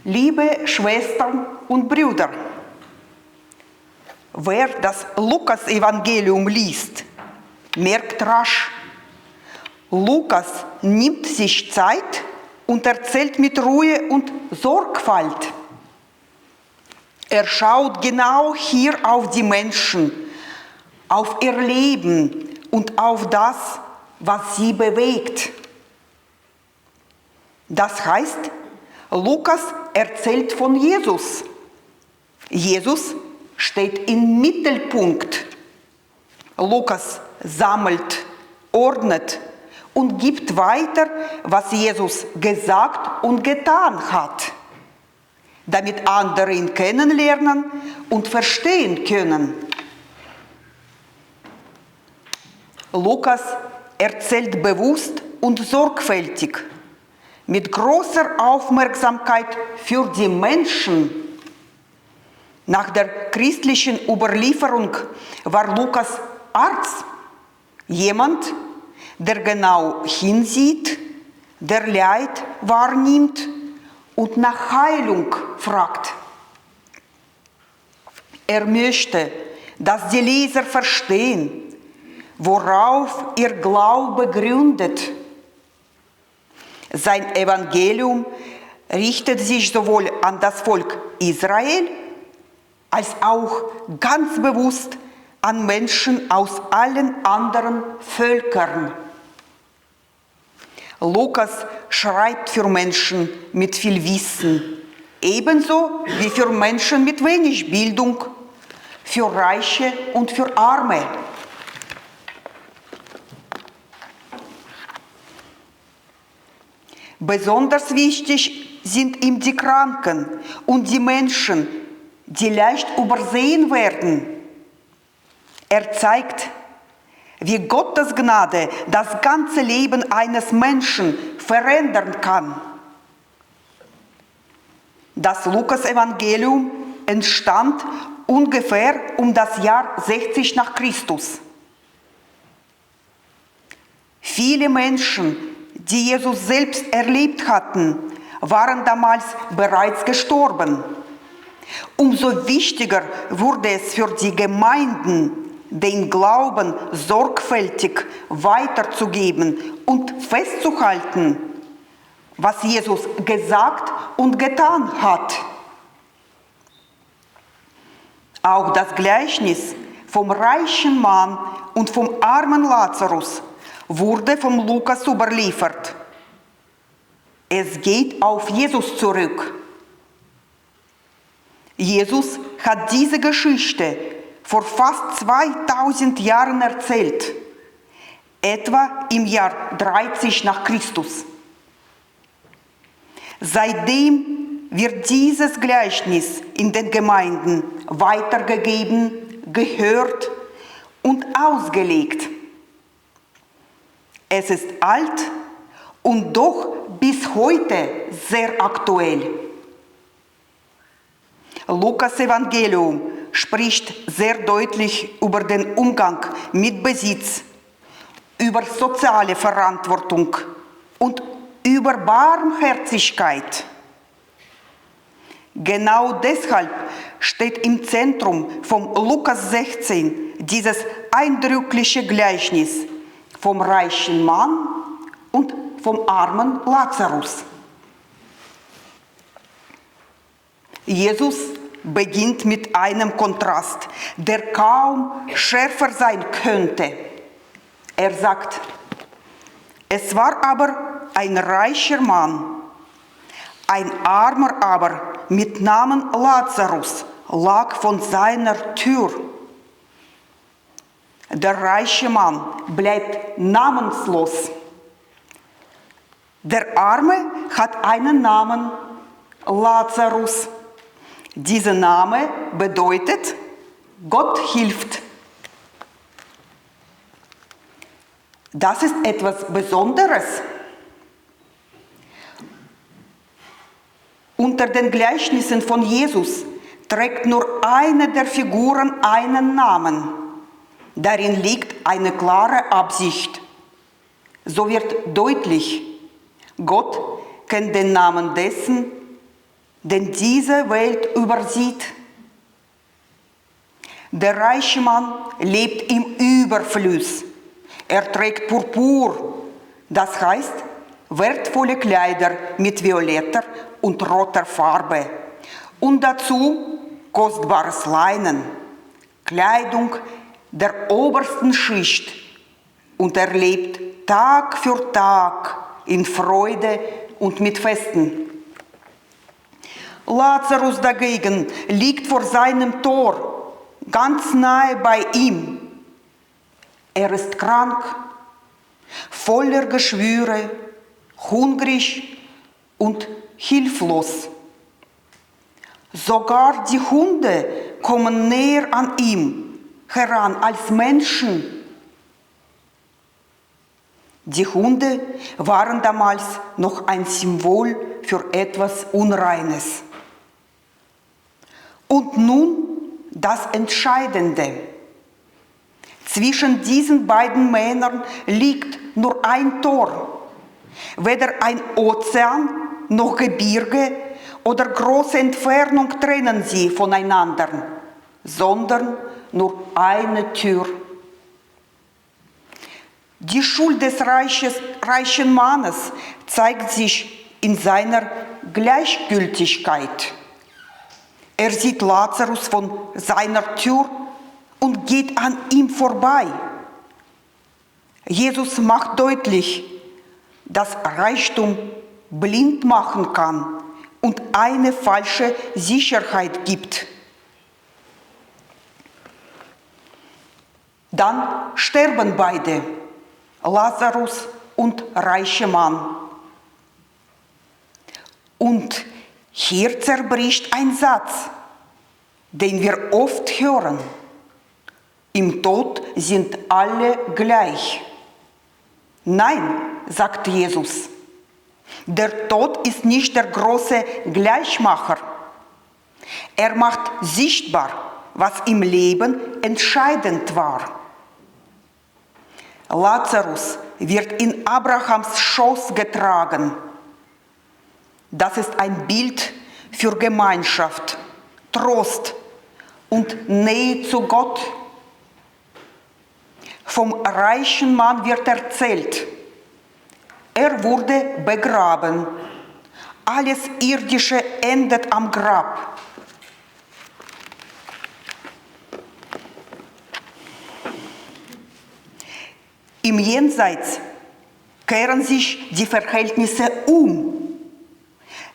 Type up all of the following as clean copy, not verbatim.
Liebe Schwestern und Brüder, wer das Lukas-Evangelium liest, merkt rasch, Lukas nimmt sich Zeit und erzählt mit Ruhe und Sorgfalt. Er schaut genau hier auf die Menschen, auf ihr Leben und auf das, was sie bewegt. Das heißt, Lukas erzählt von Jesus. Jesus steht im Mittelpunkt. Lukas sammelt, ordnet und gibt weiter, was Jesus gesagt und getan hat, damit andere ihn kennenlernen und verstehen können. Lukas erzählt bewusst und sorgfältig, mit großer Aufmerksamkeit für die Menschen. Nach der christlichen Überlieferung war Lukas Arzt, jemand, der genau hinsieht, der Leid wahrnimmt und nach Heilung fragt. Er möchte, dass die Leser verstehen, worauf ihr Glaube gründet. Sein Evangelium richtet sich sowohl an das Volk Israel als auch ganz bewusst an Menschen aus allen anderen Völkern. Lukas schreibt für Menschen mit viel Wissen, ebenso wie für Menschen mit wenig Bildung, für Reiche und für Arme. Besonders wichtig sind ihm die Kranken und die Menschen, die leicht übersehen werden. Er zeigt, wie Gottes Gnade das ganze Leben eines Menschen verändern kann. Das Lukas-Evangelium entstand ungefähr um das Jahr 60 nach Christus. Viele Menschen, die Jesus selbst erlebt hatten, waren damals bereits gestorben. Umso wichtiger wurde es für die Gemeinden, den Glauben sorgfältig weiterzugeben und festzuhalten, was Jesus gesagt und getan hat. Auch das Gleichnis vom reichen Mann und vom armen Lazarus wurde von Lukas überliefert. Es geht auf Jesus zurück. Jesus hat diese Geschichte vor fast 2000 Jahren erzählt, etwa im Jahr 30 nach Christus. Seitdem wird dieses Gleichnis in den Gemeinden weitergegeben, gehört und ausgelegt. Es ist alt und doch bis heute sehr aktuell. Lukas Evangelium spricht sehr deutlich über den Umgang mit Besitz, über soziale Verantwortung und über Barmherzigkeit. Genau deshalb steht im Zentrum von Lukas 16 dieses eindrückliche Gleichnis vom reichen Mann und vom armen Lazarus. Jesus beginnt mit einem Kontrast, der kaum schärfer sein könnte. Er sagt, es war aber ein reicher Mann, ein armer aber mit Namen Lazarus lag vor seiner Tür. Der reiche Mann bleibt namenslos. Der Arme hat einen Namen, Lazarus. Dieser Name bedeutet, Gott hilft. Das ist etwas Besonderes. Unter den Gleichnissen von Jesus trägt nur eine der Figuren einen Namen. Darin liegt eine klare Absicht. So wird deutlich, Gott kennt den Namen dessen, den diese Welt übersieht. Der reiche Mann lebt im Überfluss. Er trägt Purpur, das heißt wertvolle Kleider mit violetter und roter Farbe und dazu kostbares Leinen, Kleidung der obersten Schicht, und er lebt Tag für Tag in Freude und mit Festen. Lazarus dagegen liegt vor seinem Tor, ganz nahe bei ihm. Er ist krank, voller Geschwüre, hungrig und hilflos. Sogar die Hunde kommen näher an ihm heran als Menschen. Die Hunde waren damals noch ein Symbol für etwas Unreines. Und nun das Entscheidende. Zwischen diesen beiden Männern liegt nur ein Tor. Weder ein Ozean noch Gebirge oder große Entfernung trennen sie voneinander, sondern nur eine Tür. Die Schuld des reichen Mannes zeigt sich in seiner Gleichgültigkeit. Er sieht Lazarus von seiner Tür und geht an ihm vorbei. Jesus macht deutlich, dass Reichtum blind machen kann und eine falsche Sicherheit gibt. Dann sterben beide, Lazarus und reicher Mann. Und hier zerbricht ein Satz, den wir oft hören. Im Tod sind alle gleich. Nein, sagt Jesus, der Tod ist nicht der große Gleichmacher. Er macht sichtbar, was im Leben entscheidend war. Lazarus wird in Abrahams Schoß getragen. Das ist ein Bild für Gemeinschaft, Trost und Nähe zu Gott. Vom reichen Mann wird erzählt, er wurde begraben. Alles Irdische endet am Grab. Im Jenseits kehren sich die Verhältnisse um.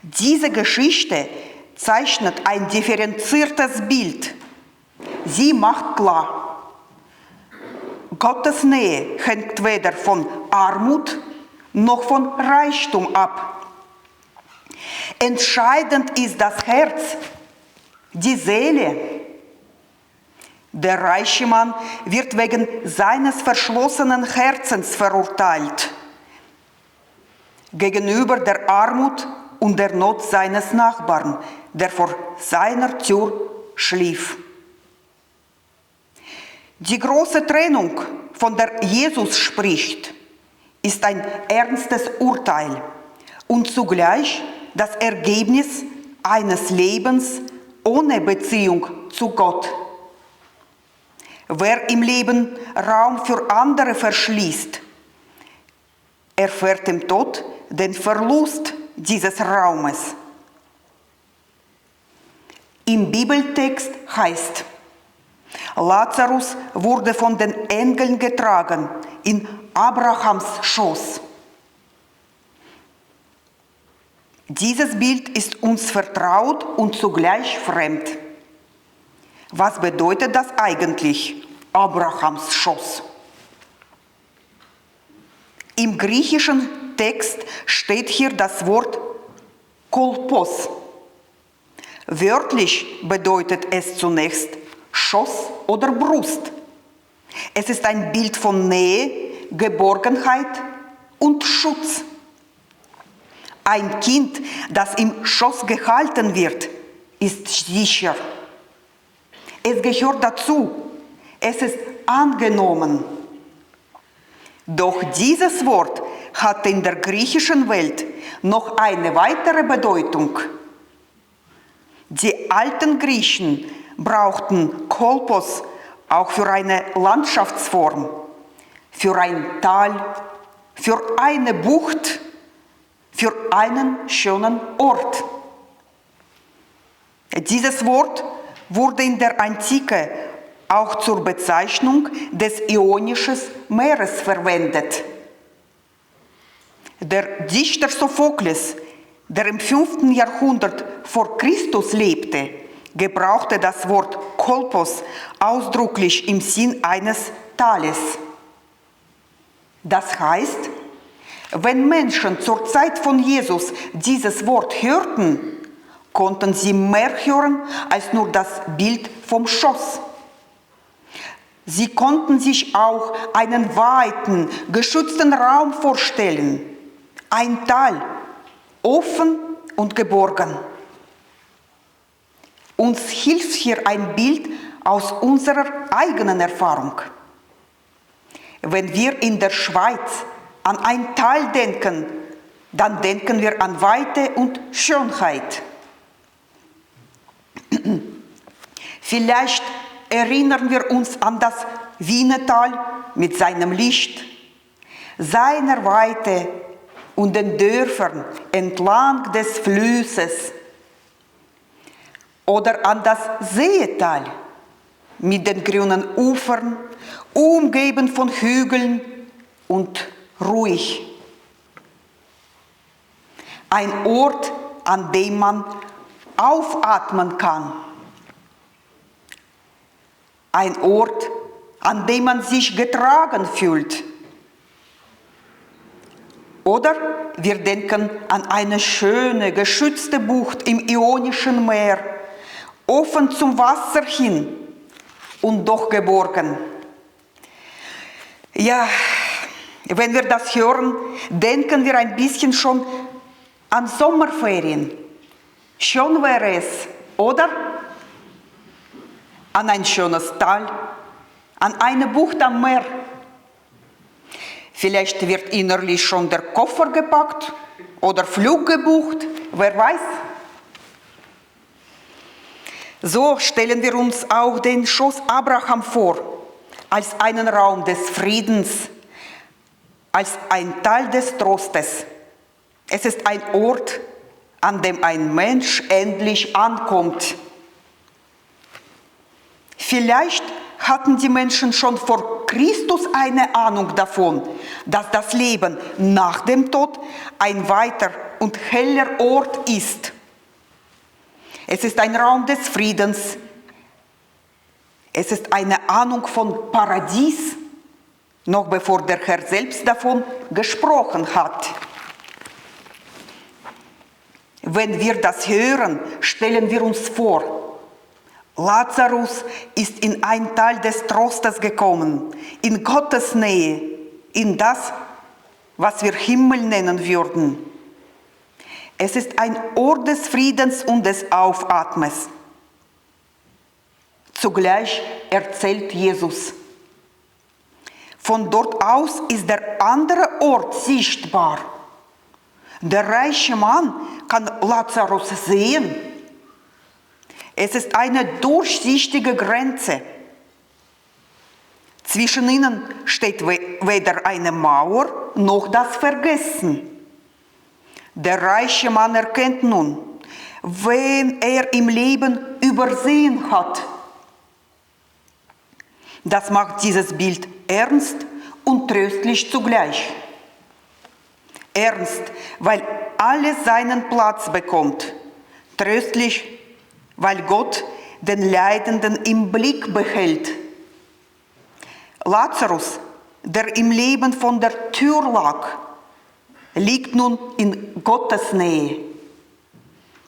Diese Geschichte zeichnet ein differenziertes Bild. Sie macht klar, Gottes Nähe hängt weder von Armut noch von Reichtum ab. Entscheidend ist das Herz, die Seele. Der reiche Mann wird wegen seines verschlossenen Herzens verurteilt, gegenüber der Armut und der Not seines Nachbarn, der vor seiner Tür schlief. Die große Trennung, von der Jesus spricht, ist ein ernstes Urteil und zugleich das Ergebnis eines Lebens ohne Beziehung zu Gott. Wer im Leben Raum für andere verschließt, erfährt im Tod den Verlust dieses Raumes. Im Bibeltext heißt, Lazarus wurde von den Engeln getragen in Abrahams Schoß. Dieses Bild ist uns vertraut und zugleich fremd. Was bedeutet das eigentlich, Abrahams Schoß? Im griechischen Text steht hier das Wort Kolpos. Wörtlich bedeutet es zunächst Schoß oder Brust. Es ist ein Bild von Nähe, Geborgenheit und Schutz. Ein Kind, das im Schoß gehalten wird, ist sicher. Es gehört dazu. Es ist angenommen. Doch dieses Wort hat in der griechischen Welt noch eine weitere Bedeutung. Die alten Griechen brauchten Kolpos auch für eine Landschaftsform, für ein Tal, für eine Bucht, für einen schönen Ort. Dieses Wort wurde in der Antike auch zur Bezeichnung des Ionischen Meeres verwendet. Der Dichter Sophokles, der im 5. Jahrhundert vor Christus lebte, gebrauchte das Wort Kolpos ausdrücklich im Sinn eines Tales. Das heißt, wenn Menschen zur Zeit von Jesus dieses Wort hörten, konnten sie mehr hören als nur das Bild vom Schoß. Sie konnten sich auch einen weiten, geschützten Raum vorstellen, ein Tal, offen und geborgen. Uns hilft hier ein Bild aus unserer eigenen Erfahrung. Wenn wir in der Schweiz an ein Tal denken, dann denken wir an Weite und Schönheit. Vielleicht erinnern wir uns an das Wienetal mit seinem Licht, seiner Weite und den Dörfern entlang des Flusses. Oder an das Seetal mit den grünen Ufern, umgeben von Hügeln und ruhig. Ein Ort, an dem man aufatmen kann. Ein Ort, an dem man sich getragen fühlt. Oder wir denken an eine schöne, geschützte Bucht im Ionischen Meer, offen zum Wasser hin und doch geborgen. Ja, wenn wir das hören, denken wir ein bisschen schon an Sommerferien. Schön wäre es, oder? An ein schönes Tal, an eine Bucht am Meer. Vielleicht wird innerlich schon der Koffer gepackt oder Flug gebucht, wer weiß. So stellen wir uns auch den Schoß Abraham vor, als einen Raum des Friedens, als ein Teil des Trostes. Es ist ein Ort, an dem ein Mensch endlich ankommt. Vielleicht hatten die Menschen schon vor Christus eine Ahnung davon, dass das Leben nach dem Tod ein weiter und heller Ort ist. Es ist ein Raum des Friedens. Es ist eine Ahnung von Paradies, noch bevor der Herr selbst davon gesprochen hat. Wenn wir das hören, stellen wir uns vor, Lazarus ist in ein Tal des Trostes gekommen, in Gottes Nähe, in das, was wir Himmel nennen würden. Es ist ein Ort des Friedens und des Aufatmens. Zugleich erzählt Jesus: Von dort aus ist der andere Ort sichtbar. Der reiche Mann kann Lazarus sehen. Es ist eine durchsichtige Grenze. Zwischen ihnen steht weder eine Mauer noch das Vergessen. Der reiche Mann erkennt nun, wen er im Leben übersehen hat. Das macht dieses Bild ernst und tröstlich zugleich. Ernst, weil alles seinen Platz bekommt. Tröstlich, weil Gott den Leidenden im Blick behält. Lazarus, der im Leben von der Tür lag, liegt nun in Gottes Nähe.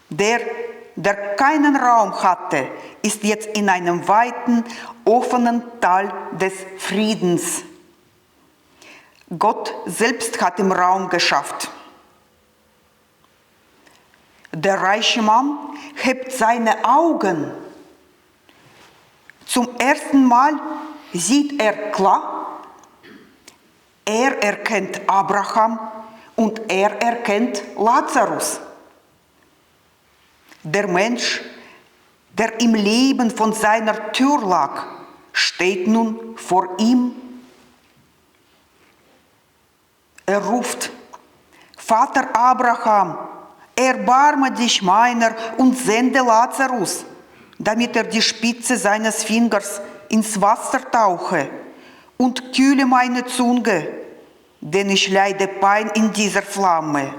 Der keinen Raum hatte, ist jetzt in einem weiten, offenen Tal des Friedens. Gott selbst hat ihm Raum geschafft. Der reiche Mann hebt seine Augen. Zum ersten Mal sieht er klar. Er erkennt Abraham und er erkennt Lazarus. Der Mensch der im Leben von seiner Tür lag, steht nun vor ihm. Er ruft: Vater Abraham, erbarme dich meiner und sende Lazarus, damit er die Spitze seines Fingers ins Wasser tauche und kühle meine Zunge, denn ich leide Pein in dieser Flamme.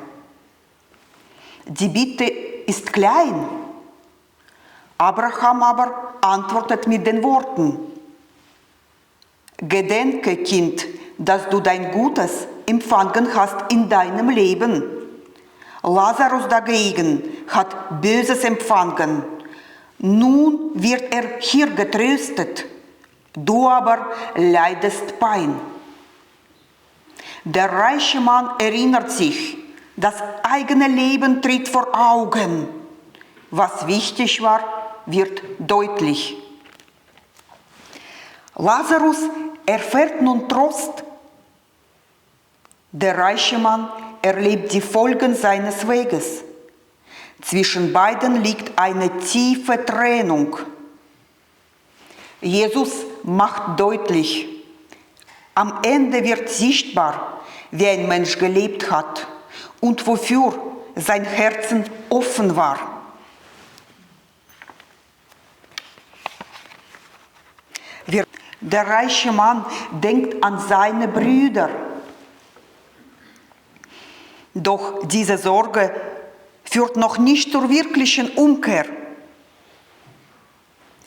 Die Bitte ist klein. Abraham aber antwortet mit den Worten: Gedenke, Kind, dass du dein Gutes empfangen hast in deinem Leben. Lazarus dagegen hat Böses empfangen. Nun wird er hier getröstet, du aber leidest Pein. Der reiche Mann erinnert sich, das eigene Leben tritt vor Augen. Was wichtig war, wird deutlich. Lazarus erfährt nun Trost. Der reiche Mann erlebt die Folgen seines Weges. Zwischen beiden liegt eine tiefe Trennung. Jesus macht deutlich, am Ende wird sichtbar, wie ein Mensch gelebt hat und wofür sein Herzen offen war. Der reiche Mann denkt an seine Brüder. Doch diese Sorge führt noch nicht zur wirklichen Umkehr.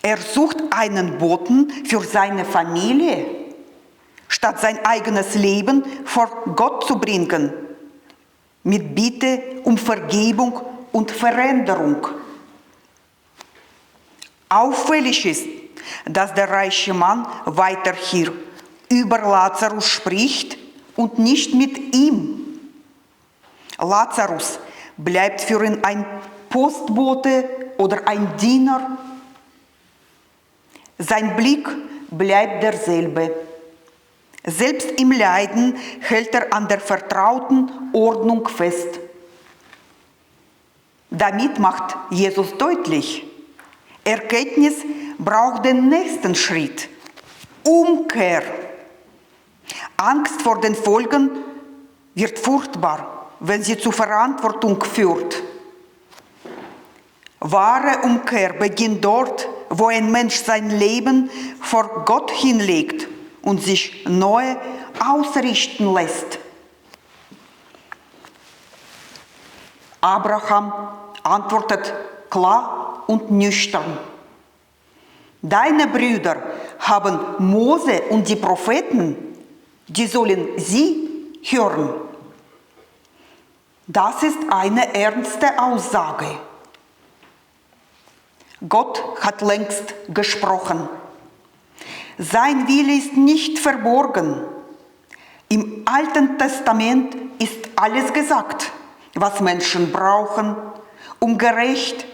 Er sucht einen Boten für seine Familie, statt sein eigenes Leben vor Gott zu bringen, mit Bitte um Vergebung und Veränderung. Auffällig ist, dass der reiche Mann weiter hier über Lazarus spricht und nicht mit ihm. Lazarus bleibt für ihn ein Postbote oder ein Diener. Sein Blick bleibt derselbe. Selbst im Leiden hält er an der vertrauten Ordnung fest. Damit macht Jesus deutlich, Erkenntnis braucht den nächsten Schritt: Umkehr. Angst vor den Folgen wird furchtbar, wenn sie zur Verantwortung führt. Wahre Umkehr beginnt dort, wo ein Mensch sein Leben vor Gott hinlegt und sich neu ausrichten lässt. Abraham antwortet klar und nüchtern: Deine Brüder haben Mose und die Propheten, die sollen sie hören. Das ist eine ernste Aussage. Gott hat längst gesprochen. Sein Wille ist nicht verborgen. Im Alten Testament ist alles gesagt, was Menschen brauchen, um gerecht,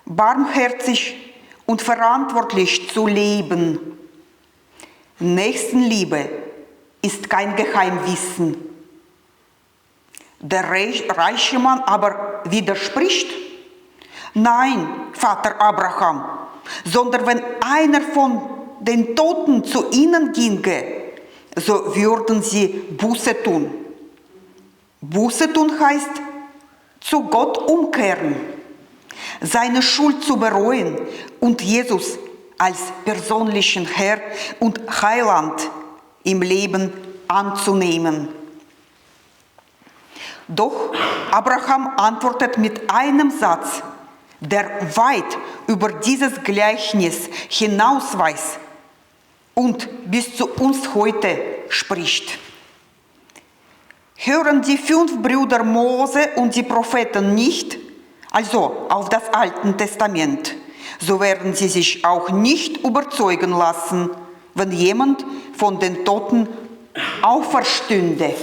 barmherzig und verantwortlich zu leben. Nächstenliebe ist kein Geheimwissen. Der reiche Mann aber widerspricht: Nein, Vater Abraham, sondern wenn einer von den Toten zu ihnen ginge, so würden sie Buße tun. Buße tun heißt zu Gott umkehren, seine Schuld zu bereuen und Jesus als persönlichen Herr und Heiland im Leben anzunehmen. Doch Abraham antwortet mit einem Satz, der weit über dieses Gleichnis hinausweist und bis zu uns heute spricht. Hören die 5 Brüder Mose und die Propheten nicht, also auf das Alte Testament, so werden sie sich auch nicht überzeugen lassen, wenn jemand von den Toten auferstünde.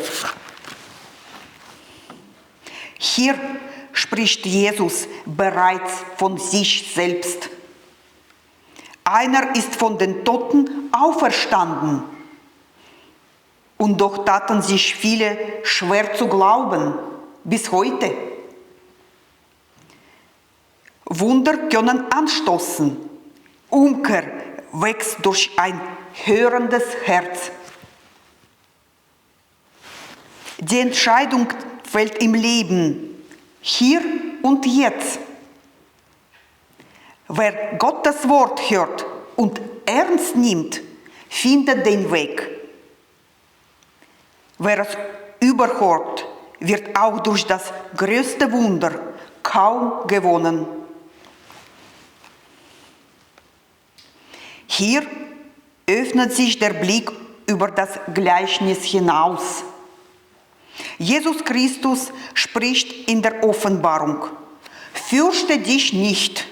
Hier spricht Jesus bereits von sich selbst. Einer ist von den Toten auferstanden. Und doch taten sich viele schwer zu glauben, bis heute. Wunder können anstoßen. Umkehr wächst durch ein hörendes Herz. Die Entscheidung fällt im Leben, hier und jetzt. Wer Gottes Wort hört und ernst nimmt, findet den Weg. Wer es überhört, wird auch durch das größte Wunder kaum gewonnen. Hier öffnet sich der Blick über das Gleichnis hinaus. Jesus Christus spricht in der Offenbarung: Fürchte dich nicht,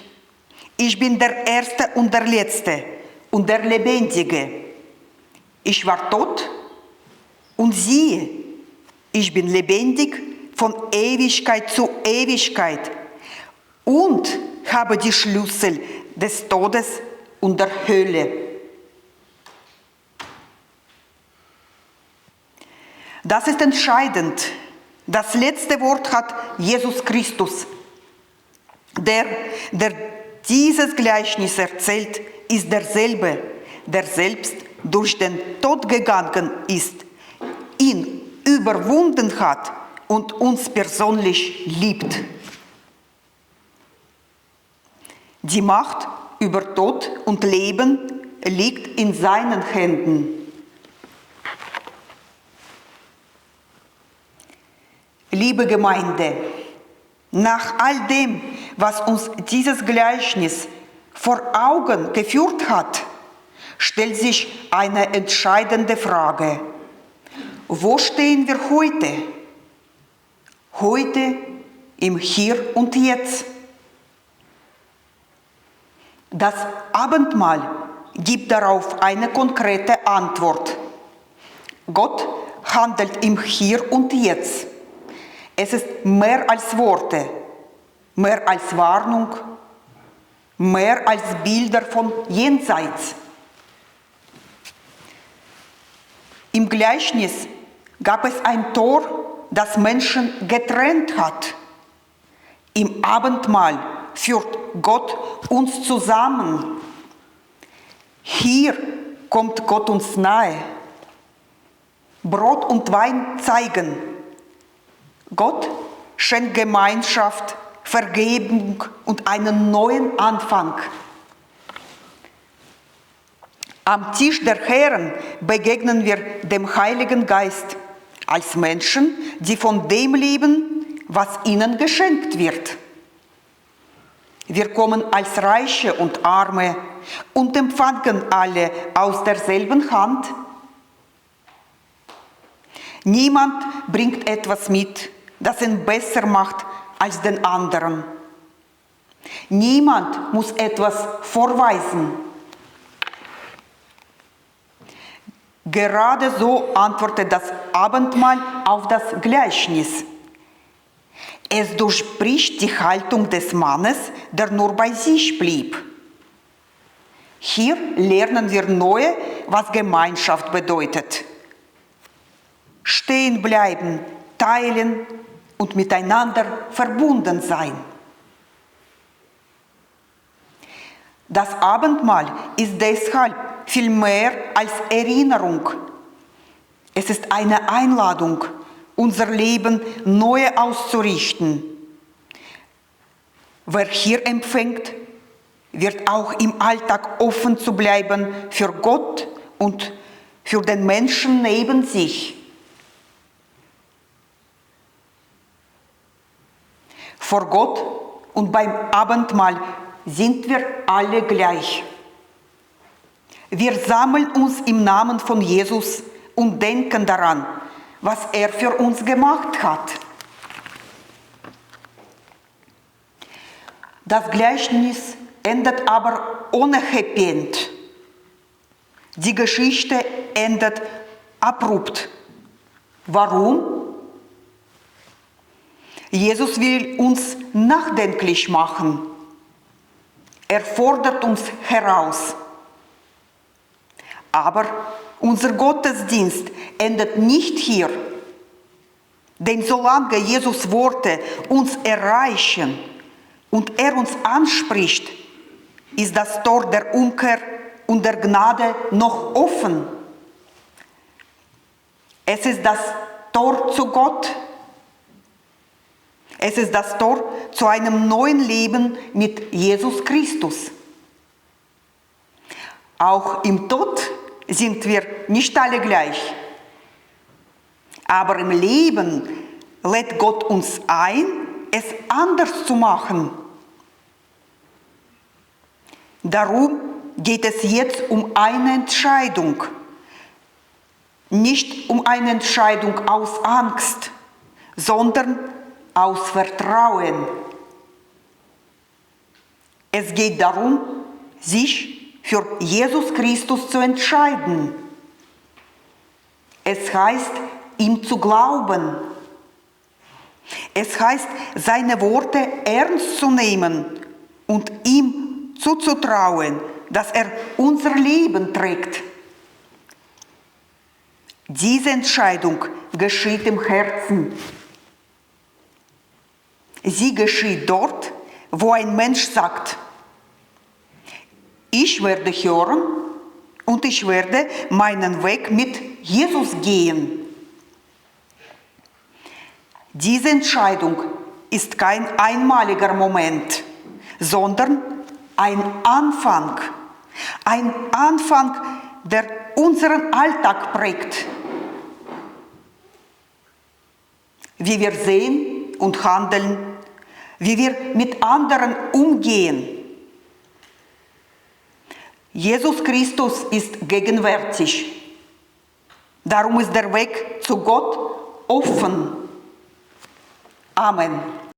ich bin der Erste und der Letzte und der Lebendige. Ich war tot und siehe, ich bin lebendig von Ewigkeit zu Ewigkeit und habe die Schlüssel des Todes und der Hölle. Das ist entscheidend. Das letzte Wort hat Jesus Christus. Der dieses Gleichnis erzählt, ist derselbe, der selbst durch den Tod gegangen ist, ihn überwunden hat und uns persönlich liebt. Die Macht über Tod und Leben liegt in seinen Händen. Liebe Gemeinde, nach all dem, was uns dieses Gleichnis vor Augen geführt hat, stellt sich eine entscheidende Frage. Wo stehen wir heute? Heute im Hier und Jetzt. Das Abendmahl gibt darauf eine konkrete Antwort. Gott handelt im Hier und Jetzt. Es ist mehr als Worte, mehr als Warnung, mehr als Bilder von jenseits. Im Gleichnis gab es ein Tor, das Menschen getrennt hat. Im Abendmahl führt Gott uns zusammen. Hier kommt Gott uns nahe. Brot und Wein zeigen: Gott schenkt Gemeinschaft, Vergebung und einen neuen Anfang. Am Tisch der Herren begegnen wir dem Heiligen Geist als Menschen, die von dem leben, was ihnen geschenkt wird. Wir kommen als Reiche und Arme und empfangen alle aus derselben Hand. Niemand bringt etwas mit, das ihn besser macht als den anderen. Niemand muss etwas vorweisen. Gerade so antwortet das Abendmahl auf das Gleichnis. Es durchbricht die Haltung des Mannes, der nur bei sich blieb. Hier lernen wir neu, was Gemeinschaft bedeutet. Stehen bleiben, teilen und miteinander verbunden sein. Das Abendmahl ist deshalb viel mehr als Erinnerung. Es ist eine Einladung, unser Leben neu auszurichten. Wer hier empfängt, wird auch im Alltag offen zu bleiben für Gott und für den Menschen neben sich. Vor Gott und beim Abendmahl sind wir alle gleich. Wir sammeln uns im Namen von Jesus und denken daran, was er für uns gemacht hat. Das Gleichnis endet aber ohne Happy End. Die Geschichte endet abrupt. Warum? Jesus will uns nachdenklich machen. Er fordert uns heraus. Aber unser Gottesdienst endet nicht hier. Denn solange Jesus Worte uns erreichen und er uns anspricht, ist das Tor der Umkehr und der Gnade noch offen. Es ist das Tor zu Gott. Es ist das Tor zu einem neuen Leben mit Jesus Christus. Auch im Tod sind wir nicht alle gleich. Aber im Leben lädt Gott uns ein, es anders zu machen. Darum geht es jetzt um eine Entscheidung. Nicht um eine Entscheidung aus Angst, sondern aus Vertrauen. Es geht darum, sich für Jesus Christus zu entscheiden. Es heißt, ihm zu glauben. Es heißt, seine Worte ernst zu nehmen und ihm zuzutrauen, dass er unser Leben trägt. Diese Entscheidung geschieht im Herzen. Sie geschieht dort, wo ein Mensch sagt, ich werde hören und ich werde meinen Weg mit Jesus gehen. Diese Entscheidung ist kein einmaliger Moment, sondern ein Anfang. Ein Anfang, der unseren Alltag prägt. Wie wir sehen und handeln, wie wir mit anderen umgehen. Jesus Christus ist gegenwärtig. Darum ist der Weg zu Gott offen. Amen.